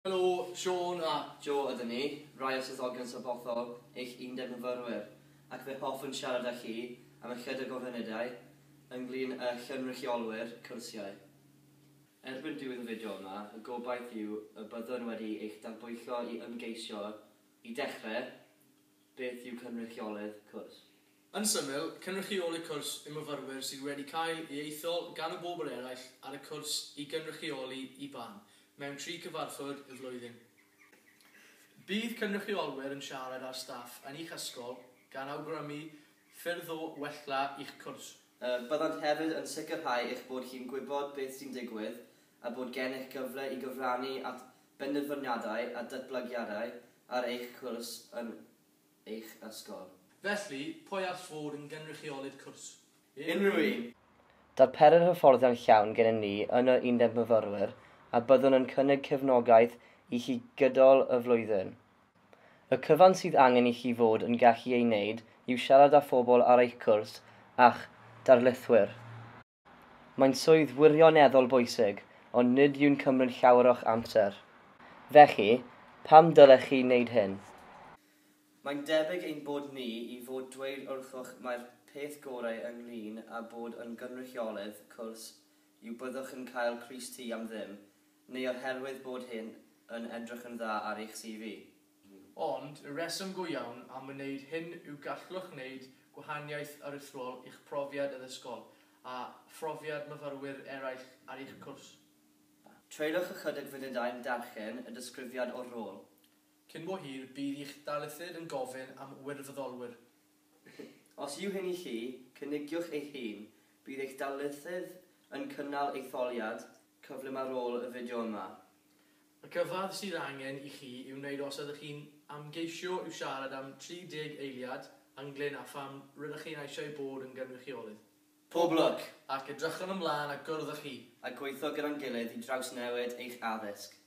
Helo, Siôn a Joe ydyn ni, rai o swyddogion sabothol eich undeb myfyrwyr, ac fe hoffwn siarad â chi am ychydig o funudau ynglyn â chynrychiolwyr cyrsiau. Erbyn diwedd y fideo yma, y gobaith yw y byddwn wedi eich darbwyllo i ymgeisio i dechrau beth yw cynrychiolydd cwrs. Yn syml, cynrychioli cwrs yw myfyrwyr sydd wedi cael ei eithol gan y bobl eraill ar y cwrs i gynrychioli i ban mewn 3 cyfarfod y flwyddyn. Bydd cynrychiolwyr yn siarad â'r staff yn eich ysgol gan awgrymu ffyrdd o wella eich cwrs. Byddant hefyd yn sicrhau eich bod chi'n gwybod beth sy'n digwydd a bod gennych gyfle i gyfrannu at benderfyniadau a datblygiadau ar eich cwrs yn eich ysgol. Felly, pwy all fod yn gynrychiolydd cwrs? Unrhyw un! Darperir hyfforddiant llawn gennym ni yn yr Undeb Myfyrwyr a byddwn yn cynnig cefnogaeth i chi gydol y flwyddyn. Y cyfan sydd angen i chi fod yn gallu ei wneud yw siarad â phobl ar eich cwrs a'ch darlithwyr. Mae'n swydd wirioneddol bwysig, ond nid yw'n cymryd llawer o'ch amser. Felly, pam dylech chi wneud hyn? Mae'n debyg ein bod ni i fod dweud wrthwch mai'r peth gorau ynglyn â bod yn gynrychiolydd cwrs yw byddwch yn cael crys-T am ddim, neu oherwydd bod hyn yn edrych yn dda ar eich CV. Ond, y rheswm go iawn am wneud hyn yw gallwch wneud gwahaniaeth aruthrol i'ch profiad addysgol a phrofiad myfyrwyr eraill ar eich cwrs. Treuliwch ychydig funudau'n darllen y disgrifiad o'r rôl. Cyn bo hir, bydd eich darlithydd yn gofyn am wirfoddolwyr. Os yw hyn i chi, cynigiwch eich hun. Bydd eich darlithydd yn cynnal etholiad cyflym ar ôl y fideo yma. Y cyfan sydd angen i chi i'w wneud os ydych chi'n amgeisio yw siarad am 30 eiliad ynglyn â pham rydych chi'n eisiau bod yn gynrychiolydd. Pob lwc! Ac edrychwn ymlaen a gwrdd â chi. A gweithio gyda'n gilydd i drawsnewid eich addysg.